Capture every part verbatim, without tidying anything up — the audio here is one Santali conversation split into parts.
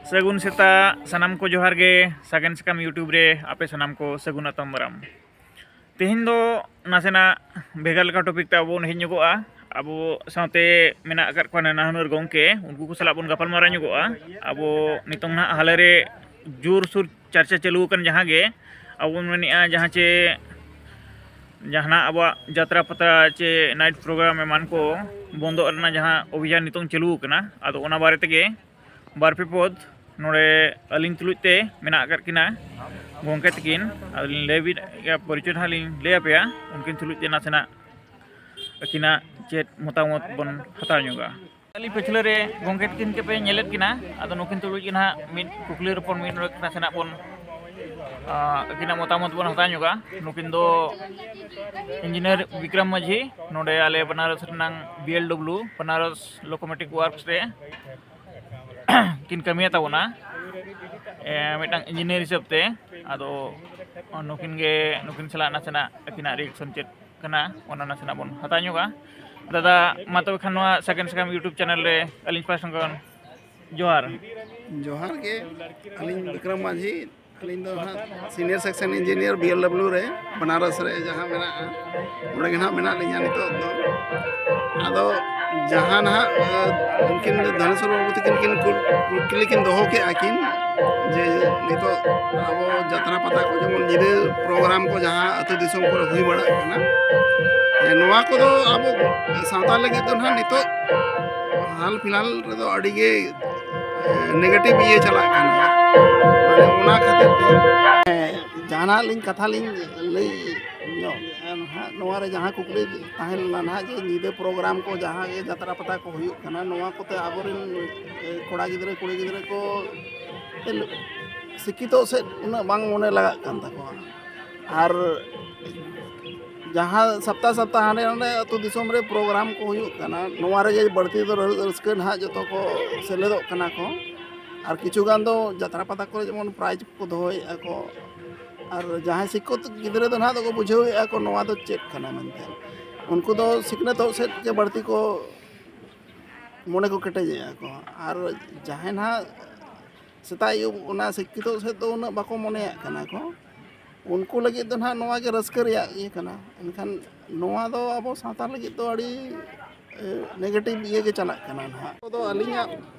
ᱥᱟᱹᱜᱩᱱ ᱥᱮᱛᱟᱜ, ᱥᱟᱱᱟᱢ ᱠᱚ ᱡᱚᱦᱟᱨ ᱜᱮ᱾ ᱥᱟᱜᱮᱱ ᱥᱟᱠᱟᱢ YouTube ᱨᱮ ᱟᱯᱮ ᱥᱟᱱᱟᱢ ᱠᱚ ᱥᱟᱹᱜᱩᱱ ᱟᱛᱟᱝ ᱫᱟᱨᱟᱢ᱾ ᱛᱮᱦᱮᱧ ᱫᱚ ᱱᱟᱥᱮᱱᱟᱜ ᱵᱷᱮᱜᱟᱨ ᱞᱮᱠᱟ topic ᱛᱮ ᱟᱵᱚ ᱵᱚᱱ ᱦᱮᱡ ᱧᱚᱜᱚᱜᱼᱟ᱾ ᱟᱵᱚ ᱥᱟᱶᱛᱮ ᱢᱮᱱᱟᱜ ᱟᱠᱟᱫ ᱠᱚᱣᱟ ᱱᱟᱱᱟ ᱦᱩᱱᱟᱹᱨ ᱜᱚᱢᱠᱮ, ᱩᱱᱠᱩ ᱠᱚ ᱥᱟᱞᱟᱜ ᱵᱚᱱ ᱜᱟᱯᱟᱞᱢᱟᱨᱟᱣ ᱧᱚᱜᱚᱜᱼᱟ᱾ ᱟᱵᱚ ᱱᱤᱛᱚᱝ ᱱᱟᱦᱟᱜ ᱦᱟᱞᱮ ᱨᱮ ᱡᱳᱨᱥᱳᱨ ᱪᱟᱨᱪᱟ ᱪᱟᱹᱞᱩ ᱟᱠᱟᱱ ᱡᱟᱦᱟᱸ ᱜᱮ ᱟᱵᱚ ᱵᱚᱱ ᱢᱮᱱᱮᱫᱼᱟ, ᱡᱟᱦᱟᱸ ᱪᱮ ᱡᱟᱦᱟᱱᱟᱜ ᱟᱵᱚᱣᱟᱜ ᱡᱟᱛᱨᱟ ᱯᱟᱛᱟ ᱪᱮ night program ᱮᱢᱟᱱ ᱠᱚ ᱵᱚᱱᱫᱚᱜ ᱨᱮᱱᱟᱜ ᱡᱟᱦᱟᱸ ᱚᱵᱷᱤᱡᱟᱱ ᱱᱤᱛᱚᱝ ᱪᱟᱹᱞᱩ ᱟᱠᱟᱱᱟ, ᱟᱫᱚ ᱚᱱᱟ ᱵᱟᱨᱮ ᱛᱮᱜᱮ ᱵᱟᱨ ᱯᱮ ᱯᱚᱫ ᱱᱚᱰᱮ ᱟᱹᱞᱤᱧ ᱛᱩᱞᱩᱡ ᱛᱮ ᱢᱮᱱᱟᱜ ᱟᱠᱟᱫ ᱠᱤᱱᱟ ᱜᱚᱢᱠᱮ ᱛᱟᱹᱠᱤᱱ᱾ ᱟᱫᱚ ᱞᱤᱧ ᱞᱟᱹᱭ ᱵᱤᱱ ᱜᱮᱭᱟ, ᱯᱚᱨᱤᱪᱚᱭ ᱱᱟᱦᱟᱜ ᱞᱤᱧ ᱞᱟᱹᱭ ᱟᱯᱮᱭᱟ᱾ ᱩᱱᱠᱤᱱ ᱛᱩᱞᱩᱡ ᱛᱮ ᱱᱟᱥᱮᱱᱟᱜ ᱟᱹᱠᱤᱱᱟᱜ ᱪᱮᱫ ᱢᱚᱛᱟᱢᱚᱛ ᱵᱚᱱ ᱦᱟᱛᱟᱣ ᱧᱚᱜᱟ᱾ ᱟᱹᱞᱤᱧ ᱯᱟᱹᱪᱷᱞᱟᱹ ᱨᱮ ᱜᱚᱢᱠᱮ ᱛᱟᱹᱠᱤᱱ ᱜᱮᱯᱮ ᱧᱮᱞᱮᱫ ᱠᱤᱱᱟ᱾ ᱟᱫᱚ ᱱᱩᱠᱤᱱ ᱛᱩᱞᱩᱡ ᱜᱮ ᱱᱟᱦᱟᱜ ᱢᱤᱫ ᱠᱩᱠᱞᱤ ᱨᱚᱯᱚᱲ ᱢᱤᱫ ᱱᱚᱰᱮ ᱱᱟᱥᱮᱱᱟᱜ ᱵᱚᱱ, ᱟᱸ, ᱟᱹᱠᱤᱱᱟᱜ ᱢᱚᱛᱟᱢᱚᱛ ᱵᱚᱱ ᱦᱟᱛᱟᱣ ᱧᱚᱜᱟ᱾ ᱱᱩᱠᱤᱱ ᱫᱚ ᱤᱧᱡᱤᱱᱤᱭᱟᱨ ᱵᱤᱠᱨᱚᱢ ᱢᱟᱹᱡᱷᱤ, ᱱᱚᱰᱮ ᱟᱞᱮ ᱵᱟᱱᱟᱨᱚᱥ ᱨᱮᱱᱟᱝ B L W, ᱵᱟᱱᱟᱨᱚᱥ ᱞᱳᱠᱳᱢᱳᱴᱤᱵᱷ ᱣᱟᱨᱠᱥ ᱨᱮ ᱠᱤᱱ ᱠᱟᱹᱢᱤᱭᱮᱫ ᱛᱟᱵᱚᱱᱟ, ᱮ, ᱢᱤᱫᱴᱟᱝ ᱤᱧᱡᱤᱱᱤᱭᱟᱨ ᱦᱤᱥᱟᱹᱵ ᱛᱮ᱾ ᱟᱫᱚ ᱱᱩᱠᱤᱱ ᱜᱮ, ᱱᱩᱠᱤᱱ ᱥᱟᱞᱟᱜ ᱱᱟᱥᱮᱱᱟᱜ ᱟᱹᱠᱤᱱᱟᱜ reaction ᱪᱮᱫ ᱠᱟᱱᱟ, ᱚᱱᱟ ᱱᱟᱥᱮᱱᱟᱜ ᱵᱚᱱ ᱦᱟᱛᱟᱣ ᱧᱚᱜᱟ᱾ ᱫᱟᱫᱟ, ᱢᱟ ᱛᱚᱵᱮ ᱠᱷᱟᱱ ᱱᱚᱣᱟ ᱥᱟᱜᱮᱱ ᱥᱟᱠᱟᱢ YouTube channel ᱨᱮ ᱟᱹᱞᱤᱧ ᱯᱟᱦᱴᱟ ᱠᱷᱚᱱ ᱡᱚᱦᱟᱨ᱾ ᱡᱚᱦᱟᱨ ᱜᱮ, ᱟᱹᱞᱤᱧ ᱵᱤᱠᱨᱚᱢ ᱢᱟᱹᱡᱷᱤ, ᱟᱹᱞᱤᱧ ᱫᱚ ᱦᱟᱸᱜ senior section engineer B L W ᱨᱮ, ᱵᱟᱱᱟᱨᱚᱥ ᱨᱮ ᱡᱟᱦᱟᱸ ᱢᱮᱱᱟᱜᱼᱟ, ᱚᱸᱰᱮ ᱜᱮ ᱱᱟᱦᱟᱜ ᱢᱮᱱᱟᱜ ᱞᱤᱧᱟ ᱱᱤᱛᱚᱜ ᱫᱚ᱾ ᱟᱫᱚ ᱡᱟᱦᱟᱸ ᱱᱟᱦᱟᱜ, ᱟᱸ, ᱩᱱᱠᱤᱱ ᱫᱷᱟᱱᱮᱥᱣᱚᱨ ᱵᱟᱹᱵᱩ ᱛᱟᱹᱠᱤᱱ ᱠᱤᱱ ᱠᱩᱞ-, ᱠᱩᱠᱞᱤ ᱠᱤᱱ ᱫᱚᱦᱚ ᱠᱮᱫᱼᱟ ᱠᱤᱱ ᱡᱮ ᱱᱤᱛᱚᱜ ᱟᱵᱚ ᱡᱟᱛᱨᱟ ᱯᱟᱛᱟ ᱠᱚ, ᱡᱮᱢᱚᱱ ᱧᱤᱫᱟᱹ program ᱠᱚ ᱡᱟᱦᱟᱸ ᱟᱹᱛᱩ ᱫᱤᱥᱚᱢ ᱠᱚᱨᱮ ᱦᱩᱭ ᱵᱟᱲᱟᱜ ᱠᱟᱱᱟ, ᱮ, ᱱᱚᱣᱟ ᱠᱚᱫᱚ ᱟᱵᱚ ᱥᱟᱶᱛᱟ ᱞᱟᱹᱜᱤᱫ ᱫᱚ ᱱᱟᱦᱟᱜ ᱱᱤᱛᱚᱜ ᱦᱟᱞ ᱯᱷᱤᱞᱦᱟᱞ ᱨᱮᱫᱚ ᱟᱹᱰᱤ ᱜᱮ, ᱮ, negative ᱤᱭᱟᱹ ᱪᱟᱞᱟᱜ ᱠᱟᱱᱟ᱾ ᱢᱟᱱᱮ ᱚᱱᱟ ᱠᱷᱟᱹᱛᱤᱨ ᱛᱮ, ᱮ, ᱡᱟᱦᱟᱱᱟᱜ ᱞᱤᱧ ᱠᱟᱛᱷᱟ ᱞᱤᱧ ᱞᱟᱹᱭ ᱧᱚᱜ ᱮᱫᱼᱟ ᱱᱟᱦᱟᱜ, ᱱᱚᱣᱟ ᱨᱮ ᱡᱟᱦᱟᱸ ᱠᱩᱠᱞᱤ ᱛᱟᱦᱮᱸ ᱞᱮᱱᱟ ᱱᱟᱦᱟᱜ, ᱡᱮ ᱧᱤᱫᱟᱹ program ᱠᱚ ᱡᱟᱦᱟᱸ ᱜᱮ ᱡᱟᱛᱨᱟ ᱯᱟᱛᱟ ᱠᱚ ᱦᱩᱭᱩᱜ ᱠᱟᱱᱟ, ᱱᱚᱣᱟ ᱠᱚᱛᱮ ᱟᱵᱚᱨᱮᱱ, ᱮ, ᱠᱚᱲᱟ ᱜᱤᱫᱽᱨᱟᱹ ᱠᱩᱲᱤ ᱜᱤᱫᱽᱨᱟᱹ ᱠᱚ ᱥᱤᱠᱠᱷᱤᱛᱚ ᱥᱮᱫ ᱩᱱᱟᱹᱜ ᱵᱟᱝ ᱢᱚᱱᱮ ᱞᱟᱜᱟᱜ ᱠᱟᱱ ᱛᱟᱠᱚᱣᱟ᱾ ᱟᱨ ᱡᱟᱦᱟᱸ ᱥᱟᱯᱛᱟ ᱥᱟᱯᱛᱟ ᱦᱟᱸᱰᱮ ᱱᱟᱰᱮ ᱟᱹᱛᱩ ᱫᱤᱥᱚᱢ ᱨᱮ program ᱠᱚ ᱦᱩᱭᱩᱜ ᱠᱟᱱᱟ, ᱱᱚᱣᱟ ᱨᱮᱜᱮ ᱵᱟᱹᱲᱛᱤ ᱫᱚ ᱨᱟᱹ-, ᱨᱟᱹᱥᱠᱟᱹ ᱱᱟᱦᱟᱜ ᱡᱚᱛᱚ ᱠᱚ ᱥᱮᱞᱮᱫᱚᱜ ᱠᱟᱱᱟ ᱠᱚ᱾ ᱟᱨ ᱠᱤᱪᱷᱩ ᱜᱟᱱ ᱫᱚ ᱡᱟᱛᱨᱟ ᱯᱟᱛᱟ ᱠᱚᱨᱮ ᱡᱮᱢᱚᱱ prize ᱠᱚ ᱫᱚᱦᱚᱭᱮᱫᱼᱟ ᱠᱚ, ᱟᱨ ᱡᱟᱦᱟᱸᱭ ᱥᱤᱠᱠᱷᱤᱛ ᱜᱤᱫᱽᱨᱟᱹ ᱫᱚ ᱱᱟᱦᱟᱜ ᱫᱚᱠᱚ ᱵᱩᱡᱷᱟᱹᱣᱮᱫᱼᱟ ᱠᱚ ᱱᱚᱣᱟ ᱫᱚ ᱪᱮᱫ ᱠᱟᱱᱟ ᱢᱮᱱᱛᱮ, ᱩᱱᱠᱩ ᱫᱚ ᱥᱤᱠᱷᱱᱟᱹᱛᱚᱜ ᱥᱮᱫ ᱜᱮ ᱵᱟᱹᱲᱛᱤ ᱠᱚ ᱢᱚᱱᱮ ᱠᱚ ᱠᱮᱴᱮᱡᱮᱫᱼᱟ ᱠᱚ᱾ ᱟᱨ ᱡᱟᱦᱟᱸᱭ ᱱᱟᱦᱟᱜ ᱥᱮᱛᱟᱜ ᱟᱹᱭᱩᱵ ᱚᱱᱟ ᱥᱤᱠᱠᱷᱤᱛᱚ ᱥᱮᱫ ᱫᱚ ᱩᱱᱟᱹᱜ ᱵᱟᱠᱚ ᱢᱚᱱᱮᱭᱟᱜ ᱠᱟᱱᱟ ᱠᱚ᱾ ᱩᱱᱠᱩ ᱞᱟᱹᱜᱤᱫ ᱫᱚ ᱱᱟᱦᱟᱜ ᱱᱚᱣᱟ ᱜᱮ ᱨᱟᱹᱥᱠᱟᱹ ᱨᱮᱭᱟᱜ ᱤᱭᱟᱹ ᱠᱟᱱᱟ᱾ ᱮᱱᱠᱷᱟᱱ ᱱᱚᱣᱟ ᱫᱚ ᱟᱵᱚ ᱥᱟᱶᱛᱟ ᱞᱟᱹᱜᱤᱫ ᱫᱚ ᱟᱹᱰᱤ ᱱᱮᱜᱮᱴᱤᱵᱷ ᱤᱭᱟᱹ ᱜᱮ ᱪᱟᱞᱟᱜ ᱠᱟᱱᱟ ᱱᱟᱦᱟᱜ᱾ ᱟᱫᱚ ᱟᱹᱞᱤᱧᱟᱜ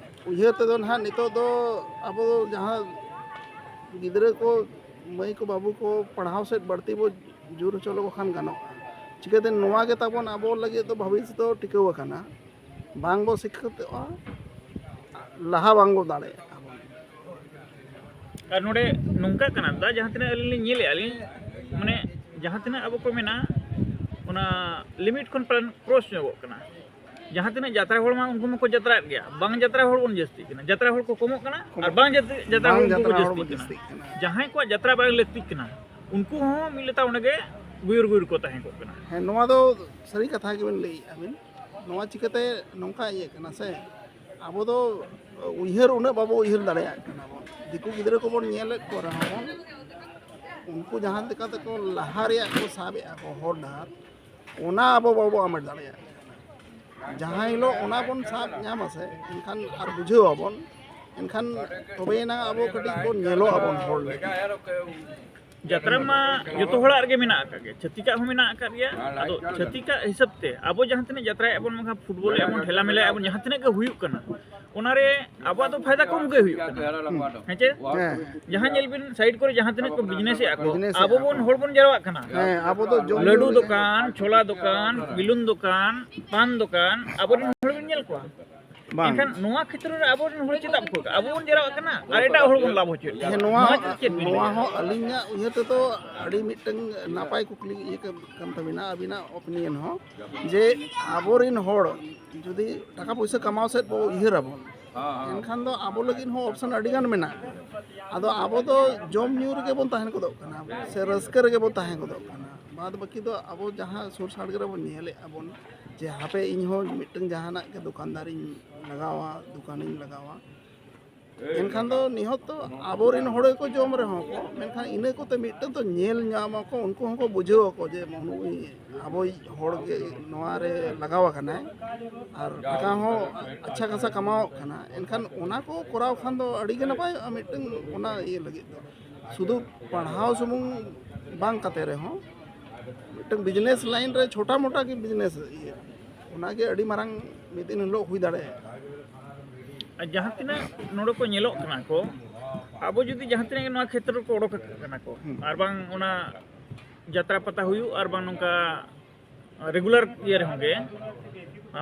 ᱩᱭᱦᱟᱹᱨ ᱛᱮᱫᱚ ᱱᱟᱦᱟᱜ ᱱᱤᱛᱚᱜ ᱫᱚ ᱟᱵᱚ ᱡᱟᱦᱟᱸ ᱜᱤᱫᱽᱨᱟᱹ ᱠᱚ, ᱢᱟᱹᱭ ᱠᱚ, ᱵᱟᱹᱵᱩ ᱠᱚ ᱯᱟᱲᱦᱟᱣ ᱥᱮᱫ ᱵᱟᱹᱲᱛᱤ ᱵᱚ ᱡᱳᱨ ᱦᱚᱪᱚ ᱞᱮᱠᱚ ᱠᱷᱟᱱ ᱜᱟᱱᱚᱜᱼᱟ᱾ ᱪᱤᱠᱟᱹᱛᱮ ᱱᱚᱣᱟ ᱜᱮ ᱛᱟᱵᱚᱱ ᱟᱵᱚ ᱞᱟᱹᱜᱤᱫ ᱫᱚ ᱵᱷᱚᱵᱤᱥᱥᱚᱛ ᱫᱚ ᱴᱤᱠᱟᱹᱣ ᱟᱠᱟᱱᱟ᱾ ᱵᱟᱝ ᱵᱚ ᱥᱤᱠᱠᱷᱤᱛᱚᱜᱼᱟ, ᱞᱟᱦᱟ ᱵᱟᱝ ᱵᱚ ᱫᱟᱲᱮᱭᱟᱜᱼᱟ᱾ ᱟᱨ ᱱᱚᱰᱮ ᱱᱚᱝᱠᱟᱜ ᱠᱟᱱᱟ ᱫᱟ, ᱡᱟᱦᱟᱸ ᱛᱤᱱᱟᱹᱜ ᱟᱹᱞᱤᱧ ᱞᱤᱧ ᱧᱮᱞᱮᱫᱼᱟ ᱞᱤᱧ, ᱢᱟᱱᱮ ᱡᱟᱦᱟᱸ ᱛᱤᱱᱟᱹᱜ ᱟᱵᱚ ᱠᱚ ᱢᱮᱱᱟ ᱚᱱᱟ ᱞᱤᱢᱤᱴ ᱠᱷᱚᱱ ᱯᱟᱞᱮᱱ ᱠᱨᱚᱥ ᱧᱚᱜᱚᱜ ᱠᱟᱱᱟ᱾ ᱡᱟᱦᱟᱸ ᱛᱤᱱᱟᱹᱜ ᱡᱟᱛᱨᱟ ᱦᱚᱲ ᱢᱟ ᱩᱱᱠᱩ ᱢᱟᱠᱚ ᱡᱟᱛᱨᱟᱜ ᱜᱮᱭᱟ, ᱵᱟᱝ ᱡᱟᱛᱨᱟ ᱦᱚᱲ ᱵᱚᱱ ᱡᱟᱹᱥᱛᱤᱜ ᱠᱟᱱᱟ, ᱡᱟᱛᱨᱟ ᱦᱚᱲ ᱠᱚ ᱠᱚᱢᱚᱜ ᱠᱟᱱᱟ ᱟᱨ ᱵᱟᱝ ᱡᱟᱛ- ᱡᱟᱛᱨᱟ ᱦᱚᱲ ᱩᱱᱠᱩ ᱠᱚ ᱡᱟᱹᱥᱛᱤᱜ ᱠᱟᱱᱟ᱾ ᱡᱟᱦᱟᱸᱭ ᱠᱚᱣᱟᱜ ᱡᱟᱛᱨᱟ ᱵᱟᱝ ᱞᱟᱹᱠᱛᱤᱜ ᱠᱟᱱᱟ ᱩᱱᱠᱩ ᱦᱚᱸ ᱢᱤᱫ ᱞᱮᱛᱟᱲ ᱚᱸᱰᱮ ᱜᱮ ᱜᱩᱭᱩᱨ ᱜᱩᱭᱩᱨ ᱠᱚ ᱛᱟᱦᱮᱸ ᱠᱚᱜ ᱠᱟᱱᱟ᱾ ᱦᱮᱸ, ᱱᱚᱣᱟ ᱫᱚ ᱥᱟᱹᱨᱤ ᱠᱟᱛᱷᱟ ᱜᱮᱵᱮᱱ ᱞᱟᱹᱭᱮᱫᱼᱟ ᱵᱮᱱ᱾ ᱱᱚᱣᱟ ᱪᱤᱠᱟᱹᱛᱮ ᱱᱚᱝᱠᱟ ᱤᱭᱟᱹᱜ ᱠᱟᱱᱟ ᱥᱮ, ᱟᱵᱚ ᱫᱚ ᱩᱭᱦᱟᱹᱨ ᱩᱱᱟᱹᱜ ᱵᱟᱵᱚ ᱩᱭᱦᱟᱹᱨ ᱫᱟᱲᱮᱭᱟᱜ ᱠᱟᱱᱟ ᱵᱚᱱ᱾ ᱫᱤᱠᱩ ᱜᱤᱫᱽᱨᱟᱹ ᱠᱚᱵᱚᱱ ᱧᱮᱞᱮᱫ ᱠᱚ ᱨᱮᱦᱚᱸ ᱵᱚᱱ, ᱩᱱᱠᱩ ᱡᱟᱦᱟᱸ ᱞᱮᱠᱟ ᱛᱮᱠᱚ ᱞᱟᱦᱟ ᱨᱮᱭᱟᱜ ᱠᱚ ᱥᱟᱵ ᱮᱫᱼᱟ ᱠᱚ ᱦᱚᱨ ᱰᱟᱦᱟᱨ, ᱚᱱᱟ ᱟᱵᱚ ᱵᱟᱵᱚ ᱦᱟᱢᱮᱴ ᱫᱟᱲᱮᱭᱟᱜ ᱠᱟᱱᱟ᱾ ᱡᱟᱦᱟᱸ ᱦᱤᱞᱳᱜ ᱚᱱᱟ ᱵᱚᱱ ᱥᱟᱵ ᱧᱟᱢᱟ ᱥᱮ, ᱮᱱᱠᱷᱟᱱ ᱟᱨ ᱵᱩᱡᱷᱟᱹᱣ ᱟᱵᱚᱱ, ᱮᱱᱠᱷᱟᱱ ᱛᱚᱵᱮᱭᱮᱱᱟ ᱟᱵᱚ ᱠᱟᱹᱴᱤᱡ ᱵᱚᱱ ᱧᱮᱞᱚᱜ ᱟᱵᱚᱱ ᱦᱚᱲ ᱞᱮᱠᱟ᱾ ᱡᱟᱛᱨᱟ ᱢᱟ ᱡᱚᱛᱚ ᱦᱚᱲᱟᱜ ᱨᱮᱜᱮ ᱢᱮᱱᱟᱜ ᱟᱠᱟᱫ ᱜᱮᱭᱟ, ᱪᱷᱟᱹᱛᱤᱠᱟᱜ ᱦᱚᱸ ᱢᱮᱱᱟᱜ ᱟᱠᱟᱫ ᱜᱮᱭᱟ᱾ ᱟᱫᱚ ᱪᱷᱟᱹᱛᱤᱠᱟᱜ ᱦᱤᱥᱟᱹᱵ ᱛᱮ ᱟᱵᱚ ᱡᱟᱦᱟᱸ ᱛᱤᱱᱟᱹᱜ ᱡᱟᱛᱨᱟᱭᱮᱫ ᱵᱚᱱ, ᱵᱟᱝᱠᱷᱟᱱ ᱯᱷᱩᱴᱵᱚᱞᱮᱫ ᱵᱚᱱ, ᱴᱷᱮᱞᱟ ᱢᱮᱞᱟᱭᱮᱫ ᱵᱚᱱ, ᱡᱟᱦᱟᱸ ᱛᱤᱱᱟᱹᱜ ᱜᱮ ᱦᱩᱭᱩᱜ ᱠᱟᱱᱟ, ᱚᱱᱟᱨᱮ ᱟᱵᱚᱣᱟᱜ ᱫᱚ ᱯᱷᱟᱭᱫᱟ ᱠᱚᱢ ᱜᱮ ᱦᱩᱭᱩᱜ ᱠᱟᱱᱟ᱾ ᱦᱮᱸ ᱪᱮ? ᱡᱟᱦᱟᱸ ᱧᱮᱞ ᱵᱤᱱ, ᱥᱟᱭᱤᱰ ᱠᱚᱨᱮ ᱡᱟᱦᱟᱸ ᱛᱤᱱᱟᱹᱜ ᱠᱚ ᱵᱤᱡᱽᱱᱮᱥ ᱮᱫᱼᱟ ᱠᱚ, ᱟᱵᱚ ᱵᱚᱱ ᱦᱚᱲ ᱵᱚᱱ ᱡᱟᱨᱣᱟᱜ ᱠᱟᱱᱟ᱾ ᱦᱮᱸ, ᱟᱵᱚ ᱫᱚ ᱡᱚᱢ ᱞᱟᱹᱰᱩ ᱧᱩ ᱫᱚᱠᱟᱱ, ᱪᱷᱳᱞᱟ ᱫᱚᱠᱟᱱ, ᱵᱤᱞᱩᱱ ᱫᱚᱠᱟᱱ, ᱯᱟᱱ ᱫᱚᱠᱟᱱ, ᱟᱵᱚᱨᱮᱱ ᱦᱚᱲ ᱵᱤᱱ ᱧᱮᱞ ᱠᱚᱣᱟ᱾ ᱵᱟᱝ᱾ ᱮᱱᱠᱷᱟᱱ ᱱᱚᱣᱟ ᱠᱷᱮᱛᱨᱚ ᱨᱮ ᱟᱵᱚᱨᱮᱱ ᱦᱚᱲ ᱪᱮᱫᱟᱜ ᱵᱟᱠᱚ ᱠᱟᱜᱼᱟ? ᱟᱵᱚ ᱵᱚᱱ ᱡᱟᱨᱣᱟᱜ ᱠᱟᱱᱟ ᱟᱨ ᱮᱴᱟᱜ ᱦᱚᱲ ᱵᱚᱱ ᱞᱟᱵᱷ ᱦᱚᱪᱚᱭᱮᱫ ᱠᱚᱣᱟ᱾ ᱦᱮᱸ, ᱱᱚᱣᱟ ᱱᱚᱣᱟ ᱦᱚᱸ, ᱪᱮᱫ ᱪᱮᱫ ᱵᱤᱱ ᱱᱚᱣᱟ ᱞᱟᱹᱭᱟ? ᱦᱚᱸ ᱟᱹᱞᱤᱧᱟᱜ ᱩᱭᱦᱟᱹᱨ ᱛᱮᱫᱚ ᱟᱹᱰᱤ ᱢᱤᱫᱴᱟᱝ ᱱᱟᱯᱟᱭ ᱠᱩᱠᱞᱤ ᱤᱭᱟᱹ ᱠᱟᱱ, ᱠᱟᱱ ᱛᱟᱵᱤᱱᱟ, ᱟᱹᱵᱤᱱᱟᱜ ᱚᱯᱤᱱᱤᱭᱚᱱ ᱦᱚᱸ, ᱡᱮ ᱟᱵᱚᱨᱮᱱ ᱦᱚᱲ ᱡᱩᱫᱤ ᱴᱟᱠᱟ ᱯᱩᱭᱥᱟᱹ ᱠᱟᱢᱟᱣ ᱥᱮᱫ ᱵᱚ ᱩᱭᱦᱟᱹᱨ ᱟᱵᱚᱱ, ᱮᱱᱠᱷᱟᱱ ᱫᱚ ᱟᱵᱚ ᱞᱟᱹᱜᱤᱫ ᱦᱚᱸ ᱚᱯᱥᱚᱱ ᱟᱹᱰᱤ ᱜᱟᱱ ᱢᱮᱱᱟᱜᱼᱟ᱾ ᱟᱫᱚ ᱟᱵᱚ ᱫᱚ ᱡᱚᱢ ᱧᱩ ᱨᱮᱜᱮ ᱵᱚᱱ ᱛᱟᱦᱮᱸ ᱜᱚᱫᱚᱜ ᱠᱟᱱᱟ ᱥᱮ ᱨᱟᱹᱥᱠᱟᱹ ᱨᱮᱜᱮ ᱵᱚᱱ ᱛᱟᱦᱮᱸ ᱜᱚᱫᱚᱜ ᱠᱟᱱᱟ᱾ ᱵᱟᱫᱽ ᱵᱟᱹᱠᱤ ᱫᱚ ᱟᱵᱚ ᱡᱟᱦᱟᱸ ᱥᱩᱨ ᱥᱟᱰᱜᱮ ᱨᱮᱵᱚᱱ ᱧᱮᱞᱮᱫᱼᱟ ᱵᱚᱱ, ᱡᱮ ᱦᱟᱯᱮ ᱤᱧ ᱦᱚᱸ ᱢᱤᱫᱴᱟᱝ ᱡᱟᱦᱟᱱᱟᱜ ᱜᱮ ᱫᱚᱠᱟᱱᱫᱟᱨᱤᱧ ᱞᱟᱜᱟᱣᱟ, ᱫᱚᱠᱟᱱᱤᱧ ᱞᱟᱜᱟᱣᱟ, ᱮᱱᱠᱷᱟᱱ ᱫᱚ ᱱᱤᱦᱟᱹᱛ ᱫᱚ ᱟᱵᱚᱨᱮᱱ ᱦᱚᱲ ᱜᱮᱠᱚ ᱡᱚᱢ ᱨᱮᱦᱚᱸ ᱠᱚ, ᱢᱮᱱᱠᱷᱟᱱ ᱤᱱᱟᱹ ᱠᱚᱛᱮ ᱢᱤᱫᱴᱟᱝ ᱫᱚ ᱧᱮᱞ ᱧᱟᱢ ᱟᱠᱚ, ᱩᱱᱠᱩ ᱦᱚᱸᱠᱚ ᱵᱩᱡᱷᱟᱹᱣ ᱟᱠᱚ ᱡᱮ ᱱᱩᱭ ᱟᱵᱚᱭᱤᱡ ᱦᱚᱲ ᱜᱮ ᱱᱚᱣᱟ ᱨᱮ ᱞᱟᱜᱟᱣ ᱟᱠᱟᱱᱟᱭ ᱟᱨ ᱴᱟᱠᱟ ᱦᱚᱸ ᱟᱪᱪᱷᱟ ᱠᱷᱟᱥᱟ ᱠᱟᱢᱟᱣᱚᱜ ᱠᱟᱱᱟ᱾ ᱮᱱᱠᱷᱟᱱ ᱚᱱᱟ ᱠᱚ ᱠᱚᱨᱟᱣ ᱠᱷᱟᱱ ᱫᱚ ᱟᱹᱰᱤ ᱜᱮ ᱱᱟᱯᱟᱭᱚᱜᱼᱟ ᱢᱤᱫᱴᱟᱝ ᱚᱱᱟ ᱤᱭᱟᱹ ᱞᱟᱹᱜᱤᱫ ᱫᱚ᱾ ᱥᱩᱫᱷᱩ ᱯᱟᱲᱦᱟᱣ ᱥᱩᱢᱩᱝ ᱵᱟᱝ ᱠᱟᱛᱮ ᱨᱮᱦᱚᱸ ᱢᱤᱫᱴᱟᱝ ᱵᱤᱡᱽᱱᱮᱥ ᱞᱟᱭᱤᱱ ᱨᱮ ᱪᱷᱳᱴᱟ ᱢᱳᱴᱟ ᱜᱮ ᱵᱤᱡᱽᱱᱮᱥ ᱤᱭᱟᱹ, ᱚᱱᱟᱜᱮ ᱟᱹᱰᱤ ᱢᱟᱨᱟᱝ ᱢᱤᱫ ᱫᱤᱱ ᱦᱤᱞᱳᱜ ᱦᱩᱭ ᱫᱟᱲᱮᱭᱟᱜᱼᱟ᱾ ᱟᱨ ᱡᱟᱦᱟᱸ ᱛᱤᱱᱟᱹᱜ ᱱᱚᱰᱮ ᱠᱚ ᱧᱮᱞᱚᱜ ᱠᱟᱱᱟ ᱠᱚ, ᱟᱵᱚ ᱡᱩᱫᱤ ᱡᱟᱦᱟᱸ ᱛᱤᱱᱟᱹᱜ ᱜᱮ ᱱᱚᱣᱟ ᱠᱷᱮᱛᱨᱚ ᱨᱮᱠᱚ ᱚᱰᱚᱠ ᱟᱠᱟᱱ ᱠᱟᱱᱟ ᱠᱚ, ᱟᱨ ᱵᱟᱝ ᱚᱱᱟ ᱡᱟᱛᱨᱟ ᱯᱟᱛᱟ ᱦᱩᱭᱩᱜ, ᱟᱨ ᱵᱟᱝ ᱱᱚᱝᱠᱟ ᱨᱮᱜᱩᱞᱟᱨ ᱤᱭᱟᱹ ᱨᱮᱦᱚᱸ ᱜᱮ,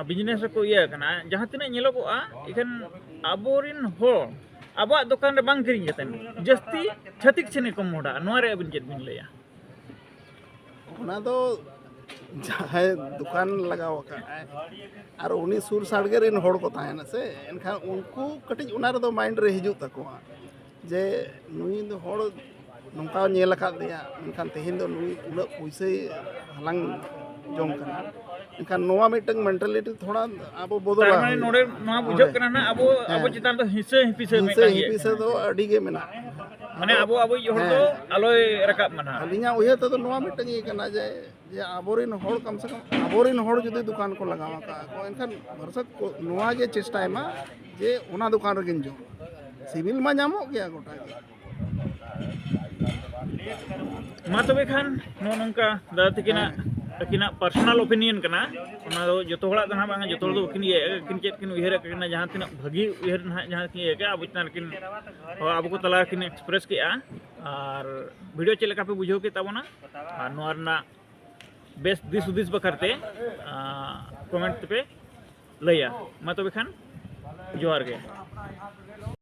ᱵᱤᱡᱽᱱᱮᱥ ᱨᱮᱠᱚ ᱤᱭᱟᱹ ᱟᱠᱟᱱᱟ, ᱡᱟᱦᱟᱸ ᱛᱤᱱᱟᱹᱜ ᱧᱮᱞᱚᱜᱚᱜᱼᱟ, ᱮᱠᱷᱮᱱ ᱟᱵᱚᱨᱮᱱ ᱦᱚᱲ ᱟᱵᱚᱣᱟᱜ ᱫᱚᱠᱟᱱ ᱨᱮ ᱵᱟᱝ ᱠᱤᱨᱤᱧ ᱠᱟᱛᱮ ᱡᱟᱹᱥᱛᱤ ᱪᱷᱟᱹᱛᱤᱠ ᱥᱮᱱ ᱜᱮᱠᱚ ᱢᱚᱦᱰᱟᱜᱼᱟ᱾ ᱱᱚᱣᱟ ᱨᱮ ᱟᱹᱵᱤᱱ ᱪᱮᱫ ᱵᱤᱱ ᱞᱟᱹᱭᱟ? ᱚᱱᱟ ᱫᱚ ᱡᱟᱦᱟᱸᱭ ᱫᱚᱠᱟᱱ ᱞᱟᱜᱟᱣ ᱟᱠᱟᱫ ᱟᱭ ᱟᱨ ᱩᱱᱤ ᱥᱩᱨ ᱥᱟᱰᱜᱮ ᱨᱮᱱ ᱦᱚᱲ ᱠᱚ ᱛᱟᱦᱮᱱᱟ ᱥᱮ, ᱮᱱᱠᱷᱟᱱ ᱩᱱᱠᱩ ᱠᱟᱹᱴᱤᱡ ᱚᱱᱟ ᱨᱮᱫᱚ ᱢᱟᱭᱤᱱᱰ ᱨᱮ ᱦᱤᱡᱩᱜ ᱛᱟᱠᱚᱣᱟ ᱡᱮ ᱱᱩᱭ ᱫᱚ ᱦᱚᱲ ᱱᱚᱝᱠᱟ ᱧᱮᱞ ᱟᱠᱟᱫ ᱞᱮᱭᱟ, ᱢᱮᱱᱠᱷᱟᱱ ᱛᱮᱦᱮᱧ ᱫᱚ ᱱᱩᱭ ᱩᱱᱟᱹᱜ ᱯᱩᱭᱥᱟᱹᱭ ᱦᱟᱞᱟᱝ ᱡᱚᱝ ᱠᱟᱱᱟ᱾ ᱮᱱᱠᱷᱟᱱ ᱱᱚᱣᱟ ᱢᱤᱫᱴᱟᱝ ᱢᱮᱱᱴᱟᱞᱤᱴᱤ ᱛᱷᱚᱲᱟ ᱟᱵᱚ ᱵᱚᱫᱚᱞ ᱛᱟᱨ ᱢᱟᱱᱮ ᱱᱚᱰᱮ ᱱᱚᱣᱟ ᱵᱩᱡᱷᱟᱹᱜ ᱠᱟᱱᱟ ᱱᱟᱜ ᱟᱵᱚ ᱟᱵᱚ ᱪᱮᱛᱟᱱ ᱫᱚ ᱦᱤᱝᱥᱟᱹ ᱦᱤᱯᱤᱥᱟᱹ ᱦᱤᱝᱥᱟᱹ ᱢᱤᱫᱴᱟᱝ ᱤᱭᱟᱹ ᱦᱤᱯᱤᱥᱟᱹ ᱫᱚ ᱟᱹᱰᱤ ᱜᱮ ᱢᱮᱱᱟᱜᱼᱟ᱾ ᱢᱟᱱᱮ ᱟᱵᱚ ᱟᱵᱚᱭᱤᱡ ᱦᱚᱲ ᱫᱚ ᱟᱞᱚᱭ ᱨᱟᱠᱟᱵ ᱢᱟ ᱱᱟᱜ᱾ ᱟᱹᱞᱤᱧᱟᱜ ᱩᱭᱦᱟᱹᱨ ᱛᱮᱫᱚ ᱱᱚᱣᱟ ᱢᱤᱫᱴᱟᱝ ᱤᱭᱟᱹ ᱠᱟᱱᱟ ᱡᱮ ᱡᱮ ᱟᱵᱚᱨᱮᱱ ᱦᱚᱲ ᱠᱟᱢ ᱥᱮ ᱠᱟᱢ ᱟᱵᱚᱨᱮᱱ ᱦᱚᱲ ᱡᱩᱫᱤ ᱫᱚᱠᱟᱱ ᱠᱚ ᱞᱟᱜᱟᱣ ᱟᱠᱟᱫ ᱠᱚ, ᱮᱱᱠᱷᱟᱱ ᱵᱷᱚᱨᱥᱚᱛ ᱠᱚ ᱱᱚᱣᱟ ᱜᱮ ᱪᱮᱥᱴᱟᱭ ᱢᱟ ᱡᱮ ᱚᱱᱟ ᱫᱚᱠᱟᱱ ᱨᱮᱜᱮᱧ ᱡᱚᱢᱟ᱾ ᱥᱤᱵᱤᱞ ᱢᱟ ᱧᱟᱢᱚᱜ ᱜᱮᱭᱟ ᱜᱚᱴᱟ ᱜᱮ᱾ ᱢᱟ ᱛᱚᱵᱮ ᱠᱷᱟᱱ ᱱᱚᱜᱼᱚ ᱱᱚᱝᱠᱟ ᱫᱟᱫᱟ ᱛᱟᱹᱠᱤᱱᱟᱜ ᱟᱹᱠᱤᱱᱟᱜ ᱯᱟᱨᱥᱚᱱᱟᱞ ᱚᱯᱤᱱᱤᱭᱚᱱ ᱠᱟᱱᱟ, ᱚᱱᱟ ᱫᱚ ᱡᱚᱛᱚ ᱦᱚᱲᱟᱜ ᱫᱚ ᱱᱟᱦᱟᱜ ᱵᱟᱝᱟ, ᱡᱚᱛᱚ ᱦᱚᱲ ᱫᱚ ᱵᱟᱹᱠᱤᱱ ᱤᱭᱟᱹᱭᱮᱫᱼᱟ᱾ ᱟᱹᱠᱤᱱ ᱪᱮᱫ ᱠᱤᱱ ᱩᱭᱦᱟᱹᱨ ᱟᱠᱟᱫ ᱠᱤᱱᱟ, ᱡᱟᱦᱟᱸ ᱛᱤᱱᱟᱹᱜ ᱵᱷᱟᱹᱜᱤ ᱩᱭᱦᱟᱹᱨ ᱱᱟᱦᱟᱜ ᱡᱟᱦᱟᱸ ᱠᱤᱱ ᱤᱭᱟᱹ ᱠᱮᱜᱼᱟ ᱟᱵᱚ ᱪᱮᱛᱟᱱ ᱨᱮᱠᱤᱱ ᱦᱚᱸ ᱟᱵᱚ ᱠᱚ ᱛᱟᱞᱟ ᱨᱮᱠᱤᱱ ᱮᱠᱥᱯᱨᱮᱥ ᱠᱮᱜᱼᱟ᱾ ᱟᱨ ᱵᱷᱤᱰᱤᱭᱳ ᱪᱮᱫ ᱞᱮᱠᱟ ᱯᱮ ᱵᱩᱡᱷᱟᱹᱣ ᱠᱮᱫ ᱛᱟᱵᱚᱱᱟ ᱟᱨ ᱱᱚᱣᱟ ᱨᱮᱱᱟᱜ ᱵᱮᱥ ᱫᱤᱥ ᱦᱩᱫᱤᱥ ᱵᱟᱠᱷᱨᱟᱛᱮ ᱠᱚᱢᱮᱱᱴ ᱛᱮᱯᱮ ᱞᱟᱹᱭᱟ᱾ ᱢᱟ ᱛᱚᱵᱮ ᱠᱷᱟᱱ ᱡᱚᱦᱟᱨ ᱜᱮ᱾